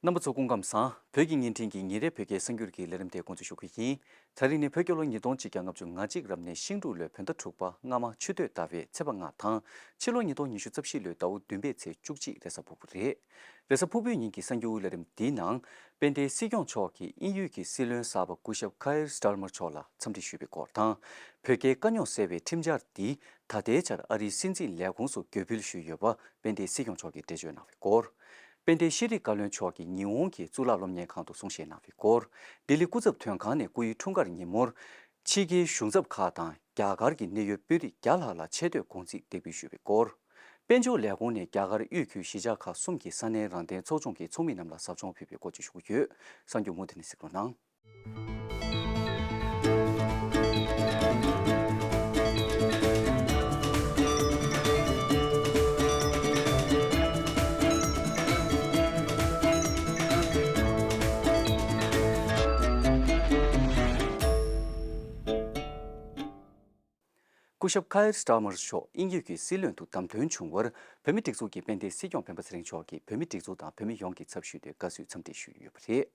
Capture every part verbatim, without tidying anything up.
རྣམ་པ་ཚོ་སྐུ་ཁམས་བཟང་། བོད་ཀྱི་བརྙན་འཕྲིན་གྱི་ཉིན་རེའི་བོད་སྐད་གསར་འགྱུར་གྱི་ལས་རིམ་དེ་འགོ་འཛུགས་ཞུ་གི་ཡིན། ད་རིང་ནི་བོད་རྒྱལ་ལོ་ཉིས་སྟོང་གཅིག་བརྒྱ་ལྔ་བཅུ་ང་གཅིག་རབ་གནས་ཤིང་འབྲུག་ལོའི་བོད་ཟླ་དྲུག་པ་སྔ་མ་ཆུ་སྟོད་ཟླ་བའི་ཚེས་པ་ལྔ་དང་། ཕྱི་ལོ་ཉིས་སྟོང་ཉི་ཤུ་རྩ་བཞི་ལོའི་ཟླ་བ་བདུན་པའི་ཚེས་བཅུ་གཅིག་རེས་གཟའ་ཕུར་བུ་རེད། རེས་གཟའ་ཕུར་བུའི་ཉིན་གྱི་གསར་འགྱུར་ལས་རིམ་འདིའི་ནང་། དཔལ་ལྡན་སྲིད་སྐྱོང་མཆོག་གིས་དབྱིན་ཡུལ་གྱི་སྲིད་བློན་གསར་པ་སྐུ་ཞབས་ཁ་ཡར་སི་ཏར་མར་མཆོག་ལ་འཚམས་འདྲི་ཞུས་པའི་སྐོར་དང་། བོད་རྒྱའི་དཀའ་རྙོག་སེལ་བའི་ཁྲིམས་འཆར་འདི་ད་ལྟའི་ཆར་ཨ་རིའི་སྲིད་འཛིན་ལས་ཁུངས་སུ་བརྒྱུད་འབུལ་ཞུས་ཡོད་པ་དཔལ་ལྡན་སྲིད་སྐྱོང་མཆོག་གིས་འགྲེལ་བརྗོད་གནང་བའི་སྐོར། དཔལ་ལྡན་ཤེས་རིག་བཀའ་བློན་མཆོག་གིས་ཉི་ཧོང་གི་གཙུག་ལག་སློབ་གཉེར་ཁང་དུ་གསུང་བཤད་གནང་བའི་སྐོར། ལྡི་ལི་སྐུ་ཚབ་དོན་ཁང་ནས་སྐུ་ཡི་འཁྲུངས་སྐར་ཉིན་མོར། ཕྱི་རྒྱལ་གཞུང་ཚབ་ཁག་དང་རྒྱ་གར་གྱི་གནད་ཡོད་དཔོན་རིགས་བརྒྱ་ལྷག་ལ་ཆེ་བསྟོད་དགོངས་ཚིག་འདེགས་འབུལ་ཞུས་པའི་སྐོར། དཔལ་འབྱོར་ལས་ཁུངས་ནས་རྒྱ་གར་དབུས་ཁུལ་གཞིས་ཆགས་ཁག་གསུམ་གྱི་ས་གནས་རང་བདེན་ཚོགས་ཆུང་གི་ཚོགས་མི་རྣམས་ལ་ཟབ་སྦྱོང་ཕུལ་བའི་སྐོར་བཅས་ཞུ་རྒྱུ་ཡོད། གསར་འགྱུར་མུ་མཐུད་ནས་གཟིགས་རོགས་གནང་། སྐུ་ཞབས་ཁ་ཡར་སི་ཏར་མར་མཆོག་དབྱིན་ཡུལ་གྱི་སྲིད་བློན་དུ་བདམས་ཐོན་བྱུང་བར། བོད་མིའི་སྒྲིག་འཛུགས་ཀྱི་དཔལ་ལྡན་སྲིད་སྐྱོང་སྤེན་པ་ཚེ་རིང་མཆོག་གིས་བོད་མིའི་སྒྲིག་འཛུགས་དང་བོད་མི་ཡོངས་ཀྱི་ཚབ་ཞུས་ཏེ་དགའ་བསུའི་འཚམས་འདྲི་ཞུས་ཡོད་པ་རེད།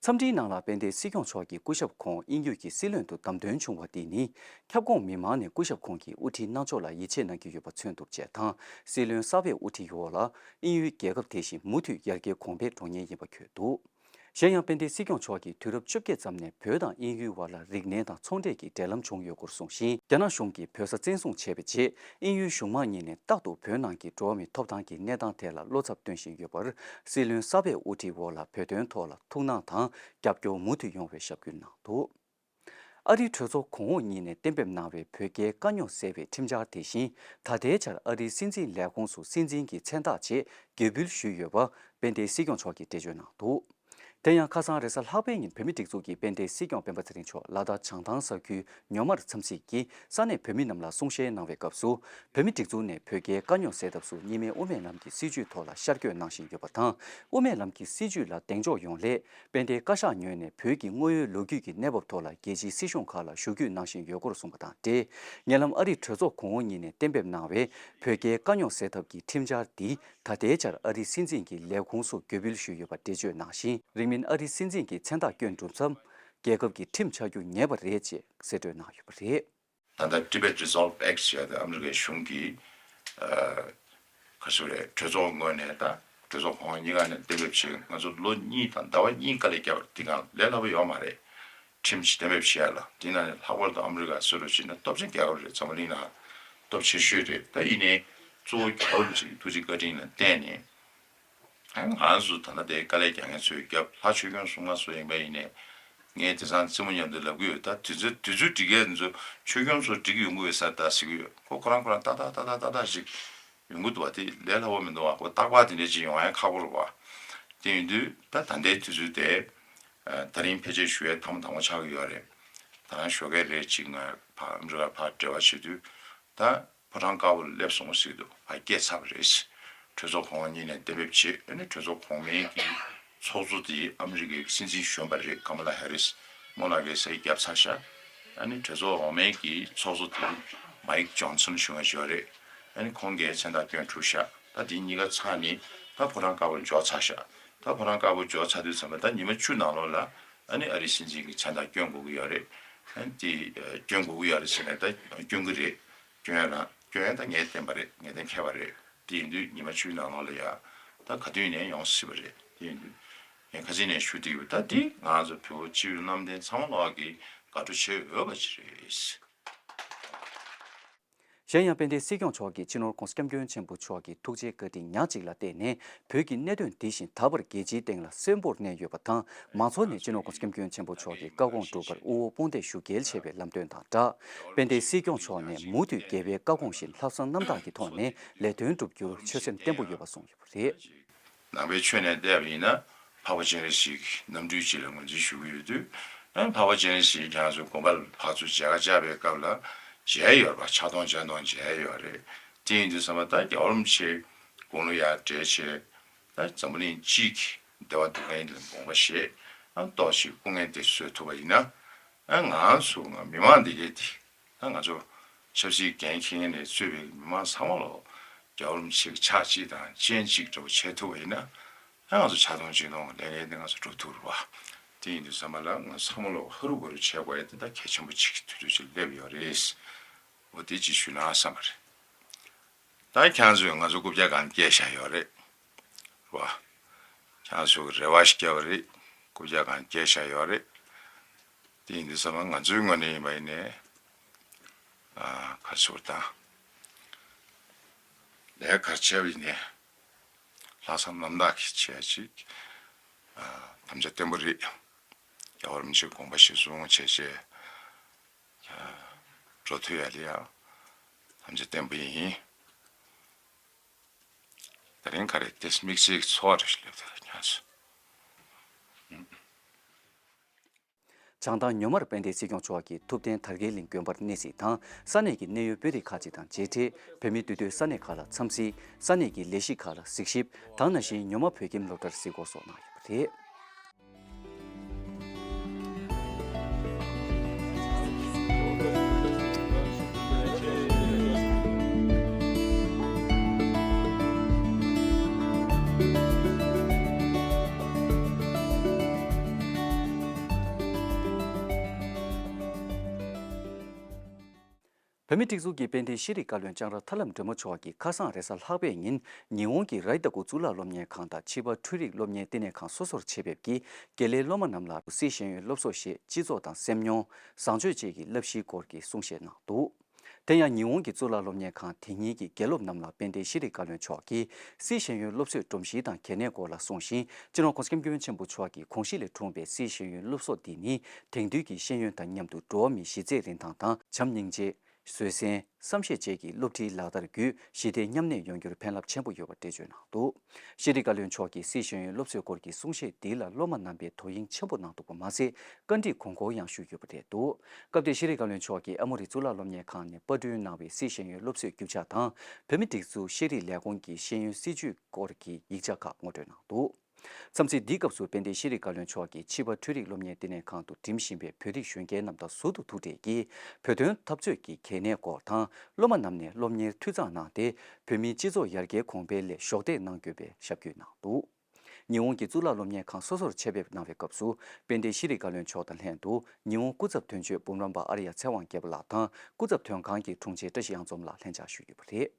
འཚམས་འདྲིའི་ནང་ལ་དཔལ་ལྡན་སྲིད་སྐྱོང་མཆོག་གིས་སྐུ་ཞབས་ཁོང་དབྱིན་ཡུལ་གྱི་སྲིད་བློན་དུ་བདམས་ཐོན་བྱུང་བ་དེ་ནི། ཁྱབ་ཁོངས་མི་མང་ནས་སྐུ་ཞབས་ཁོང་གི་དབུ་ཁྲིད་གནང་ཕྱོགས་ལ་ཡིད་ཆེས་གནང་གི་ཡོད་པ་མཚོན་ཐུབ་ཅེས་དང་། སྲིད་བློན་གསར་པའི་དབུ་ཁྲིད་འོག་ལ་དབྱིན་ཡུལ་རྒྱལ་ཁབ་དེ་བཞིན་མུ་མཐུད་ཡར་རྒྱས་གོང་འཕེལ་འགྲོ་ངེས་ཡིན་པ་བཀོད་འདུག་གཞན་ཡང་དཔལ་ལྡན་སྲིད་སྐྱོང་མཆོག་གིས་དུས་རབས་བཅོ་བརྒྱད་ཙམ་ནས་བོད་དང་དབྱིན་ཡུལ་བར་ལ་རིག་གནས་དང་ཚོང་འབྲེལ་གྱི་འབྲེལ་ལམ་བྱུང་ཡོད་སྐོར་གསུངས་ཤིང་། རྒྱ་ནག་གཞུང་གིས་བོད་ས་བཙན་བཟུང་བྱས་པའི་རྗེས། དབྱིན་ཡུལ་གཞུང་མང་གཉིས་ནས་རྟག་ཏུ་བོད་ནང་གི་འགྲོ་བ་མིའི་ཐོབ་ཐང་གི་གནས་སྟངས་ཐད་ལ་བློ་འཚབ་སྟོན་བཞིན་ཡོད་པར། སྲིད་བློན་གསར་པའི་དབུ་ཁྲིད་འོག་ལ་བོད་དོན་ཐོག་ལ་ཐུགས་སྣང་དང་རྒྱབ་སྐྱོར་མུ་མཐུད་ཡོང་བའི་ཞབས་སྐུལ་གནང་འདུག་ཨ་རིའི་གྲོས་ཚོགས་གོང་འོག་གཉིས་ནས་གཏན་འབེབས་གནང་བའི་བོད་རྒྱའི་དཀའ་རྙོག་སེལ་བའི་ཁྲིམས་འཆར་དེ་བཞིན། ད་ལྟའི་ཆར་ཨ་རིའི་སྲིད་འཛིན་ལས་ཁུངས་སུ་སྲིད་འཛིན་གྱི་མཚན་རྟགས་ཆེད་བརྒྱུད་འབུལ་ཞུས་ཡོད་པ་དཔལ་ལྡན་སྲིད་སྐྱོང་མཆོག་གིས་འགྲེལ་བརྗོད་གནང་འདུག་དེ་ཡང་ཁ་སང་རེས་གཟའ་ལྷག་པའི་ཉིན་བོད་མིའི་སྒྲིག་འཛུགས་ཀྱི་དཔལ་ལྡན་སྲིད་སྐྱོང་སྤེན་པ་ཚེ་རིང་མཆོག་ལ་དྭགས་བྱང་ཐང་ས་ཁུལ་ཉོ་མར་འཚམས་གཟིགས་ཀྱིས་ས་གནས་བོད་མི་རྣམས་ལ་གསུང་བཤད་གནང་བའི་སྐབས་སུ། བོད་མིའི་སྒྲིག་འཛུགས་ནས་བོད་རྒྱའི་དཀའ་རྙོག་སེལ་ཐབས་སུ་གཉིས་སྨན་དབུ་མའི་ལམ་གྱི་སྲིད་བྱུས་ཐོག་ལ་ཤར་བསྐྱོད་གནང་བཞིན་ཡོད་པ་དང་། དབུ་མའི་ལམ་གྱི་སྲིད་བྱུས་ལ་གདེང་འཇོག་ཡོང་སླད། དཔལ་ལྡན་བཀའ་ཤག་ངོས་ནས་བོད་ཀྱི་དངོས་ཡོད་ལོ་རྒྱུས་ཀྱི་གནས་བབ་ཐོག་ལ་རྒྱལ་སྤྱིའི་སྲིད་གཞུང་ཁག་ལ་ཞུ་སྐུལ་གནང་བཞིན་ཡོད་སྐོར་གསུངས་པ་དང་འབྲེལ། ཉེ་ལམ་ཨ་རིའི་གྲོས་ཚོགས་གོང་འོག་གཉིས་ནས་གཏན་འབེབས་གནང་བའི་བོད་རྒྱའི་དཀའ་རྙོག་སེལ་ཐབས་ཀྱི་ཁྲིམས་འཆར་འདི་ད་ལྟའི་ཆར་ཨ་རིའི་སྲིད་འཛིན་གྱི་ལས་ཁུངས་སུ་བརྒྱུད་འབུལ་ཞུས་ཡོད་པ་འགྲེལ་བརྗོད་གནང་ཞིང་། རིང་མིན་ཨ་རིའི་སྲིད་འཛིན་གྱི་མཚན་རྟགས་བསྐྱོན་གྲུབ་མཚམས། རྒྱལ་ཁབ་ཀྱི་ཁྲིམས་ཆགས་རྒྱུ་ངེས་པ་རེད་ཅེས་གསལ་བཀྲོལ་གནང་ཡོད་པ་རེད། ད་ལྟ་Tibet Resolve Act ཟེར་ཡ་དེ་ཨ་མི་རི་ཀའི་གཞུང་གིས་ཨ་ག་ཟེར་རེད། གྲོས་ཚོགས་ངོས་ནས་ད་གྲོས་ཚོགས་གོང་འོག་གཉིས་ཀ་ནས་གཏན་འབེབས་བྱས། ང་ཚོ་ལོ་གཉིས་དང་ཟླ་བ་གཉིས་དཀའ་ལས་བརྒྱབ་པ་འདི་གང་ལས་སླ་པོ་ཡོད་མ་རེད། ཁྲིམས་ཤིག་གཏན་འབེབས་བྱེད་ཡ་ལ། དེ་ནང་ནས་ལྷག་པར་དུ་ཨ་མི་རི་ཀ་ཟེར་རོ་བྱས་ན་སྟོབས་ཆེན་རྒྱལ་ཁབ་རེད། འཛམ་བུ་གླིང་ནང་སྟོབས་ཆེ་ཤོས་རེད། ད་ཡིན་ནའི་གཙོ་བོ་རྒྱལ་བ་རིན་པོ་ཆེ་གི་ཐུགས་རྗེ་བཀའ་དྲིན་ལ་བརྟེན་ནས། ཨ་ང་ཚོ་ད་ལྟ་དེ་དཀའ་ལས་རྒྱག་མཁན་ཚོས་རྒྱབ་ལྷ་ཆོས་སྐྱོང་སྲུང་མ་ཚོ་ཡིན་པ་ཡིན་ནའི། ངས་དེང་སང་རྩེད་མོ་མཉམ་དུ་ལབ་ཀྱི་ཡོད། ད་དུས་ཚོད་དུས་ཚོད་འགྲིག་མཁན་ཚོ་ཆོས་སྐྱོང་ཚོ་འགྲིག་གི་ཡོང་གི་ཡོད་ས་ད་ཟེར་གྱི་ཡོད། ཁོ་ཁོ་རང་ཁོ་རང་ཏག་ཏག་ཏག་ཏག་ཏག་ཏག་ཞིག་ཡོང་གི་འདུག་བ། དེ་ལས་སླ་བོ་མི་འདུག་བ། ཁོ་རྟག་པར་དེ་འདྲ་ཅིག་ཡོང་ཡ་ཁག་པོ་རེད་བ། དེ་ཡིན་དུས་ད་ད་ལྟའི་དུས་ཚོད་དེ་ད་རིང་ཕལ་ཆེར་ཞུ་ཡ་ཐམ་དང་པོ་ཆགས་ཀྱི་ཡོད་རེད། ད་རང་ཞོགས་ཀས་རེད་ཅིག་ང་ཕ་ཨ་མི་རི་ཀར་ཕར་འབྲེལ་བ་བྱེད་དུས་ད། ཕོ་བྲང་དཀར་པོར་སླེབས་སོང་ཟེར་འདུག་ཕར་སྐྱེལ་ཚར་བ་རེད། གྲོས་ཚོགས་གོང་འོག་གཉིས་ནས་གཏན་འབེབས་བྱས། ཨ་ནི་གྲོས་ཚོགས་གོང་མའི་གི་ཚོགས་གཙོ་དེ་ཨ་མི་རི་ཀའི་སྲིད་འཛིན་གཞོན་པ་རེད། ཀ་མ་ལ་ཧེ་རིས། རྨོ་ལགས་ཀྱིས་ས་ཡིག་བརྒྱབ་ཚར་ཤག་ཨ་ནི་གྲོས་ཚོགས་འོག་མའི་གི་ཚོགས་གཙོ་དེ་མའིག་ཇོན་སན་ཞུ་མཁན་ཞིག་ཡོད་རེད། ཨ་ནི་ཁོང་གིས་མཚན་རྟགས་བསྐྱོན་གྲུབ་ཤག་ད་དེ་གཉིས་ཀ་ཚར་ནས་ད་ཕོ་བྲང་དཀར་པོར་འབྱོར་ཚར་ཤག་ད་ཕོ་བྲང་དཀར་པོར་འབྱོར་ཚར་དུས་ཙམ་པ་ད་ཉི་མ་བཅུ་ནང་ལོགས་ལ་ཨ་ནི་ཨ་རིའི་སྲིད་འཛིན་གྱི་མཚན་རྟགས་བསྐྱོན་དགོས་ཀྱི་ཡོད་རེད། ཨ་ནི་དེ་བསྐྱོན་དགོས་ཀྱི་ཡོད་རེད་ཟེར་ནས་ད་བསྐྱོན་གྱི་རེད། སྐྱོན་ཡ་རང་སྐྱོན་ཡ་ད་ངས་བསྟན་པ་རེད། ངས་གཏན་འཁེལ་བ་རེད། དེ་ཡིན་དུས་ཉི་མ་བཅུའི་ནང་ལོགས་ལ་ཡ་ད་ག་དུས་ནས་ཡོང་སྲིད་པ་རེད། དེ་ཡིན་དུས་ངས་ཁ་སང་ནས་ཞུ་བསྡད་ཡོད། ད་དེ་ང་ཚོ་བོད་པ་སྤྱི་འཐུས་རྣམ་གདན་ཚང་མ་ལོག་གིས་དགའ་སྤྲོ་བྱེད་འོས་པ་ཅིག་རེད། གཞན་ཡང་དཔལ་ལྡན་སྲིད་སྐྱོང་མཆོག་གིས་སྤྱི་ནོར་༸གོང་ས་༸སྐྱབས་མགོན་ཆེན་པོ་མཆོག་གི་ཐུགས་རྗེའི་བཀའ་དྲིན་ཉག་གཅིག་ལ་བརྟེན་ནས་བོད་ཀྱི་གནད་དོན་འདི་བཞིན་ད་བར་རྒྱལ་སྤྱིའི་སྟེང་ལ་གསོན་པོར་གནས་ཡོད་པ་དང་། མང་ཚོགས་ནས་སྤྱི་ནོར་༸གོང་ས་༸སྐྱབས་མགོན་ཆེན་པོ་མཆོག་གི་བཀའ་དགོངས་སྒྲུབ་པར་དབུ་འོག་དཔུང་འདེགས་ཞུ་གལ་ཆེ་བའི་ལམ་སྟོན་དང་སྦྲགས། དཔལ་ལྡན་སྲིད་སྐྱོང་མཆོག་ནས་མུ་མཐུད་རྒྱལ་བའི་བཀའ་དགོངས་བཞིན་ལྷག་བསམ་རྣམ་དག་གི་ཐོག་ནས་ལས་དོན་བསྒྲུབ་རྒྱུར་ཆོད་སེམས་བརྟན་པོ་ཡོད་པ་གསུངས་ཡོད་པ་རེད། ནང་པའི་ཆོས་ནས་བལྟས་པ་ཡིན་ན་འཕགས་པ་སྤྱན་རས་གཟིགས་ཀྱི་རྣམ་སྤྲུལ་ཅིག་ལ་ངོས་འཛིན་ཞུ་གི་ཡོད་དུས། ཨ་འཕགས་པ་སྤྱན་རས་གཟིགས་ཁྱེད་རང་ཚོའི་དགོན་པ་ལ་ཕར་ཚུར་མཇལ་ཁ་བཅར་བའི་སྐབས་ལ་མཇལ་ཡོད་རེད་པ། ཕྱག་སྟོང་སྤྱན་སྟོང་མཇལ་ཡོད་རེད། དེ་ཡིན་དུས་ཙམ་པ་ད་རྒྱལ་བ་རིན་པོ་ཆེ་དགུང་ལོ་ཡར་བགྲེས་བྱས། ད་འཛམ་བུ་གླིང་སྤྱི་གི་བདེ་བ་འདོད་མཁན་ལ་དགོངས་པ་བཞེས། ཨ་ཏོག་ཅིག་སྐུ་ངལ་དེ་གསོ་ཐུབ་པ་ཡིན་ན། ཨ་ང་ཚོ་ང་མི་མང་འདི་གས་དེ། ད་ང་ཚོ་ཆབ་སྲིད་འགན་འཁྱེར་མཁན་ནས་གཙོས་པའི་མི་མང་ཚང་མ་ལོ་རྒྱལ་བ་རིན་པོ་ཆེ་གི་ཕྱག་གཅིག་དང་སྤྱན་གཅིག་འདྲ་བོ་བྱེད་ཐུབ་པ་ཡིན་ན། ད་ང་ཚོ་ཆ་ཚང་གཅིག་མཐུན་ལས་འགན་དེ་ང་ཚོ་སྒྲུབ་ཐུབ་རེད་པ། དེ་ཡིན་དུས་ཙམ་པ་ལ་ང་ཚང་མ་ལོ་ཧ་རུ་བ་རུ་བྱེད་དགོས་ཡ་དེ་ད་གལ་ཆེན་པོ་གཅིག་གི་དུས་ཚོད་ཅིག་སླེབས་ཡོད་རེད། འོ་དེ་གཅིག་ཞུས་ན་བསམ་པ་རེད། ད་ཁྱེད་ཚོས་ང་ཚོ་རྐུབ་བཀྱག་སྒང་བསྐྱལ་བཞག་ཡོད་རེད། རེད་པ། ཁྱེད་ཚོས་རེ་བ་ཞིག་བསྐྱལ་བ་རེད། རྐུབ་བཀྱག་སྒང་བསྐྱལ་བཞག་ཡོད་རེད། དེ་ཡིན་དུས་ཙམ་པ་ང་ཚོའི་ངོས་ནས་ཡིན་པ་ཡིན་ནའི། ཨ། ག་རེ་ཟེར་དང་། ལས་ཀ་ག་རེ་བྱས་པ་ཡིན་ནའི། ལྷག་བསམ་རྣམ་དག་གིས་བྱས་ཅིག་ཨ། དམ་བཅའ་བརྟན་པོ་རེད། རྒྱལ་བ་རིན་པོ་ཆེའི་དགོངས་པ་གཞིར་བཟུང་བྱས་བྱས། ཨ། འགྲོ་ཐུབ་ཡ་ལ་ཡ། དམ་བཅའ་བརྟན་པོ་ཡིན། དེ་རིང་ག་རེ་དེ་དམིགས་བསལ་གྱི་ཚོར་བ་རེ་ཞིག་སླེབས་ཐུབ་ཡ་ཁྱེད་ཚོ། བྱང་ཐང་ཉོ་མར་དཔལ་ལྡན་སྲིད་སྐྱོང་མཆོག་གིས་ཐུབ་བསྟན་དར་རྒྱས་གླིང་དགོན་པར་གནས་གཟིགས་དང་ས་གནས་ཀྱི་གནད་ཡོད་དཔོན་རིགས་ཁག་ཅིག་དང་མཇལ་འཕྲད། བོད་མི་འདུས་སྡོད་ས་གནས་ཁག་ལ་འཚམས་གཟིགས། ས་གནས་ཀྱི་ལས་གཞི་ཁག་ལ་གཟིགས་ཞིབ་དང་ནང་བཞིན་ཉོ་མ་བོད་ཁྱིམ་སློབ་གྲྭར་གཟིགས་སྐོར་སོགས་གནང་ཡོད་པ་རེད། བོད་མིའི་སྒྲིག་འཛུགས་ཀྱི་དཔལ་ལྡན་ཤེས་རིག་བཀའ་བློན་ལྕང་ར་ཐར་ལམ་སྒྲོལ་མ་མཆོག་གིས་ཁ་སང་རེས་གཟའ་ལྷག་པའི་ཉིན་ཉི་ཧོང་གི་རའི་ཏ་ཀུ་གཙུག་ལག་སློབ་གཉེར་ཁང་དང་ཕྱི་པ་འཕྲུལ་རིག་སློབ་གཉེར་ལྟེ་གནས་ཁང་སོ་སོར་ཆེད་ཕེབས་ཀྱིས་དགེ་ལས་སློབ་མ་རྣམས་ལ་སིའི་ཤེས་ཡོན་སློབ་གསོ་ཞེས་སྤྱི་ཚོགས་དང་སེམས་མྱོང་བཟང་སྤྱོད་བཅས་ཀྱི་བསླབ་གཞིའི་སྐོར་གྱི་གསུང་བཤད་གནང་འདུག་དེ་ཡང་ཉི་ཧོང་གི་གཙུག་ལག་སློབ་གཉེར་ཁང་དེ་ཉིད་ཀྱི་དགེ་སློབ་རྣམས་ལ་དཔལ་ལྡན་ཤེས་རིག་བཀའ་བློན་མཆོག་གིས་སིའི་ཤེས་ཡོན་སློབ་གསོའི་སྒྲོམ་གཞི་དང་གལ་གནད་སྐོར་ལ་གསུངས་ཤིང་། སྤྱི་ནོར་༸གོང་ས་༸སྐྱབས་མགོན་ཆེན་པོ་མཆོག་གིས་གོང་གཤིས་ལས་འཁྲུངས་པའི་སིའི་ཤེས་ཡོན་སློབ་གསོ་འདི་ནི་དེང་དུས་ཀྱི་ཤེས་ཡོན་དང་མཉམ་དུ་འགྲོ་བ་མིའི་གཞི་རྩའི་རིན་ཐང་དང་བྱམས་སྙིང་རྗེ། བཟོད་བསྲན། བསམ་ཤེས་བཅས་ཀྱི་སློབ་ཁྲིད་ལག་བསྟར་བརྒྱུད་ཞི་བདེ་མཉམ་གནས་ཡོང་རྒྱུར་ཕན་རླབས་ཆེན་པོ་ཡོད་པ་འགྲེལ་བརྗོད་གནང་འདུག་ཤེས་རིག་བཀའ་བློན་མཆོག་གིས་སིའི་ཤེས་ཡོན་སློབ་གསོའི་སྐོར་གྱི་གསུང་བཤད་འདི་ལ་སློབ་མ་རྣམ་པས་དོ་དབྱིངས་ཆེན་པོ་གནང་འདུག་པ་མ་ཟད། བཀའ་འདྲི་དགོངས་སྐོར་ཡང་ཞུས་ཡོད་པ་རེད་འདུག་སྐབས་དེར་ཤེས་རིག་བཀའ་བློན་མཆོག་གིས་ཨ་མོ་རི་གཙུག་ལག་སློབ་གཉེར་ཁང་ནས་པར་སྐྲུན་གནང་བའི་སིའི་ཤེས་ཡོན་སློབ་གསོའི་རྒྱུ་ཆ་དང་། བོད་མིའི་སྒྲིག་འཛུགས་ཤེས་རིག་ལས་ཁུངས་ཀྱི་ཤེས་ཡོན་སྲིད་བྱུས་སྐོར་གྱི་ཡིག་ཆ་ཁག་ངོ་སྤྲོད་གནང་འདུག་འཚམས་གཟིགས་འདིའི་སྐབས་སུ་དཔལ་ལྡན་ཤེས་རིག་བཀའ་བློན་མཆོག་གིས་ཕྱི་པ་འཕྲུལ་རིག་སློབ་གཉེར་ལྟེ་གནས་ཁང་དུ་འགྲིམ་བཞིན་པའི་བོད་རིགས་གཞོན་སྐྱེས་རྣམས་དང་ཟུར་དུ་ཐུག་འཕྲད་ཀྱིས་བོད་དོན་འཐབ་རྩོད་ཀྱི་གལ་གནད་སྐོར་དང་སློབ་མ་རྣམས་ནས་སློབ་གཉེར་འཐུས་གཙང་གནང་སྟེ་བོད་མིའི་སྤྱི་ཚོགས་ཡར་རྒྱས་གོང་འཕེལ་སླད་གཞོགས་འདེགས་གནང་དགོས་པའི་ཞབས་སྐྱོན་གནང་འདུག་ཉི་ཧོང་གི་གཙུག་ལག་སློབ་གཉེར་ཁང་སོ་སོར་ཆེད་ཕེབས་གནང་བའི་སྐབས་སུ་དཔལ་ལྡན་ཤེས་རིག་བཀའ་བློན་མཆོག་དང་ལྷན་དུ་ཉི་ཧོང་སྐུ་ཚབ་དོན་གཅོད་འབུམ་རམས་པ་ཨར་ཡ་ཚེ་དབང་རྒྱལ་པོ་ལགས་དང་སྐུ་ཚབ་དོན་ཁང་གི་དྲུང་ཆེ་བཀྲ་ཤིས་གཡང་འཛོམས་ལགས་ལྷན་བཅར་ཞུས་ཡོད་པ་རེད།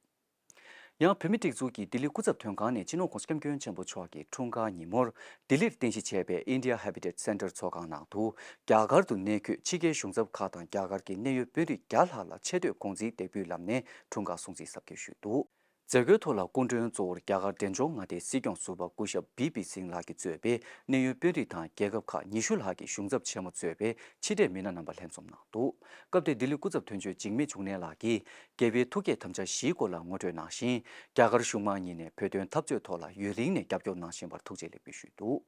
ཡང་བོད་མིའི་སྒྲིག་འཛུགས་ཀྱི་ལྡི་ལི་སྐུ་ཚབ་དོན་ཁང་ནས་སྤྱི་ནོར་༸གོང་ས་༸སྐྱབས་མགོན་ཆེན་པོ་མཆོག་གི་འཁྲུངས་སྐར་ཉིན་མོར་ལྡི་ལིར་རྟེན་གཞི་བྱས་པའི་India Habitat Centre ཚོགས་ཁང་ནང་དུ་རྒྱ་གར་དུ་གནས་འཁོད་ཕྱི་རྒྱལ་གཞུང་ཚབ་ཁག་དང་རྒྱ་གར་གྱི་གནད་ཡོད་དཔོན་རིགས་བརྒྱ་ལྷག་ལ་ཆེ་བསྟོད་དགོངས་ཚུལ་འདེགས་འབུལ་ལམ་ནས་འཁྲུངས་སྐར་སྲུང་བརྩི་གཟབ་རྒྱས་ཞུས་འདུག་མཛད་སྒོའི་ཐོག་ལ་སྐུ་མགྲོན་གཙོ་བོར་རྒྱ་གར་འབྲས་ལྗོངས་མངའ་སྡེའི་སྲིད་སྐྱོང་ཟུར་པ་སྐུ་ཞབས་བི་པི་སིང་ལགས་ཀྱིས་གཙོས་པའི་གནད་ཡོད་དཔོན་རིགས་དང་རྒྱལ་ཁབ་ཁག་ཉི་ཤུ་ལྷག་གི་གཞུང་ཚབ་ཆེན་མོ་གཙོས་པའི་ཕྱི་འབྲེལ་མི་སྣ་རྣམ་པ་ལྷན་འཛོམས་གནང་འདུག་སྐབས་དེར་ལྡི་ལི་སྐུ་ཚབ་དོན་གཅོད་འཇིགས་མེད་འབྱུང་གནས་ལགས་ཀྱིས། རྒྱལ་བའི་ཐུགས་བསྐྱེད་དམ་བཅའ་བཞིའི་སྐོར་ལ་ངོ་སྤྲོད་གནང་ཞིང་། རྒྱ་གར་གཞུང་མང་གཉིས་ནས་བོད་དོན་འཐབ་རྩོད་ཐོག་ལ་ཡུན་རིང་ནས་རྒྱབ་སྐྱོར་གནང་བཞིན་པར་ཐུགས་རྗེ་ལེགས་འབུལ་ཞུས་འདུག་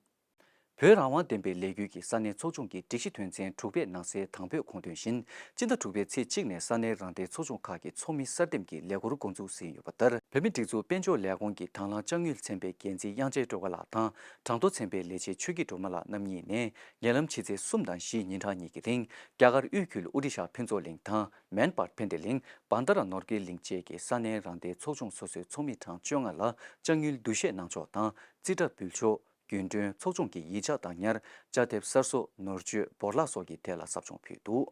བོད་རང་དབང་བདེན་པའི་ལས་འགུལ་གྱི་ས་གནས་ཚོགས་ཆུང་གི་སྒྲིག་གཞི་དོན་ཚན་དྲུག་པའི་ནང་གསལ་དང་པོས་གོ་དོན་བཞིན། སྤྱི་ཟླ་དྲུག་པའི་ཚེས་གཅིག་ནས་ས་གནས་རང་བདེན་ཚོགས་ཆུང་ཁག་གི་ཚོགས་མི་གསར་འདེམས་ཀྱི་ལས་འཁུར་འགོ་འཛུགས་ཟིན་ཡོད་པ་ལྟར། བོད་མིའི་སྒྲིག་འཛུགས་དཔལ་འབྱོར་ལས་ཁུངས་ཀྱི་དང་བླངས་དཔྱ་དངུལ་ཚན་པའི་འགན་འཛིན་དབྱངས་ཅན་སྒྲོལ་དཀར་ལགས་དང་། གྲངས་ཐོ་ཚན་པའི་ལས་བྱེད་ཆོས་སྐྱིད་སྒྲོལ་མ་ལགས་རྣམ་གཉིས་ནས། ཉེ་ལམ་ཕྱི་ཚེས་གསུམ་དང་བཞིའི་ཉིན་གྲངས་གཉིས་ཀྱི་རིང་། རྒྱ་གར་དབུས་ཁུལ་ཨོ་ཌི་ཤ་ཕུན་ཚོགས་གླིང་དང་། མན་པར་ཕན་བདེ་གླིང་། བན་ད་ར་ནོར་གྱི་གླིང་བཅས་ཀྱི་ས་གནས་རང་བདེན་ཚོགས་ཆུང་སོ་སོའི་ཚོགས་མི་གྲངས་བཅོ་ལྔ་ལ་དཔྱ་དངུལ་བསྡུ་བཞེས་གནང་ཕྱོགས་དང་རྩིས་ཁྲ་འབུལ་ཕྱོགས། རྒྱུན་གྲོན། ཚོགས་ཆུང་གི་ཡིག་ཆ་བདག་ཉར། ཅ་དེབ་གསར་བཟོ། ནོར་བཅོས། བོར་བརླག་སོགས་ཀྱི་ཐད་ལ་ཟབ་སྦྱོང་ཕུལ་འདུག་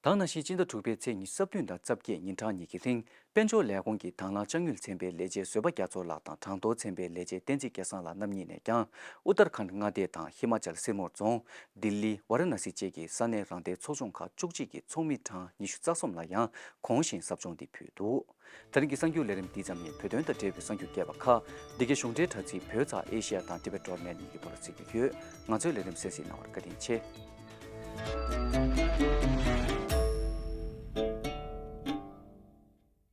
དེ་ནང་བཞིན་སྤྱི་ཟླ་དྲུག་པའི་ཚེས་ཉི་ཤུ་རྩ་བདུན་དང་རྩ་བརྒྱད་ཉིན་གྲངས་གཉིས་ཀྱི་རིང་། དཔལ་འབྱོར་ལས་ཁུངས་ཀྱི་དང་བླངས་དཔྱ་དངུལ་ཚན་པའི་ལས་བྱེད་བཟོད་པ་རྒྱ་མཚོ་ལགས་དང་གྲངས་ཐོ་ཚན་པའི་ལས་བྱེད་བསྟན་འཛིན་སྐལ་བཟང་ལགས་རྣམ་གཉིས་ནས་ཀྱང་ཨུ་ཏར་ཁཱན་མངའ་སྡེ་དང་ཧི་མ་ཅལ་སིར་མོར་རྫོང་། ལྡི་ལི། ཝཱ་ར་ཎ་སི་བཅས་ཀྱི་ས་གནས་རང་བདེན་ཚོགས་ཆུང་ཁག་བཅུ་གཅིག་གི་ཚོགས་མི་གྲངས་ཉི་ཤུ་རྩ་གསུམ་ལ་ཡང་གོང་བཞིན་ཟབ་སྦྱོང་འདི་ཕུལ་འདུག་དེ་རིང་གི་གསར་འགྱུར་ལས་རིམ་འདི་ཙམ་ཡིན། བོད་དོན་དང་འབྲེལ་བའི་གསར་འགྱུར་རྒྱས་པ་ཁག་འདི་གའི་གཞུང་འབྲེལ་དྲ་ཚིགས་བོད་ཙ་ཨེ་ཤི་ཡ་དང་ཊི་བེཊ་ཌོཊ་ནེཊ་གཉིས་ཀྱི་ཐོག་ལ་གཟིགས་རྒྱུ་ཡོད། ང་ཚོའི་ལས་རིམ་གསན་གཟིགས་གནང་བར་བཀའ་དྲིན་ཆེ།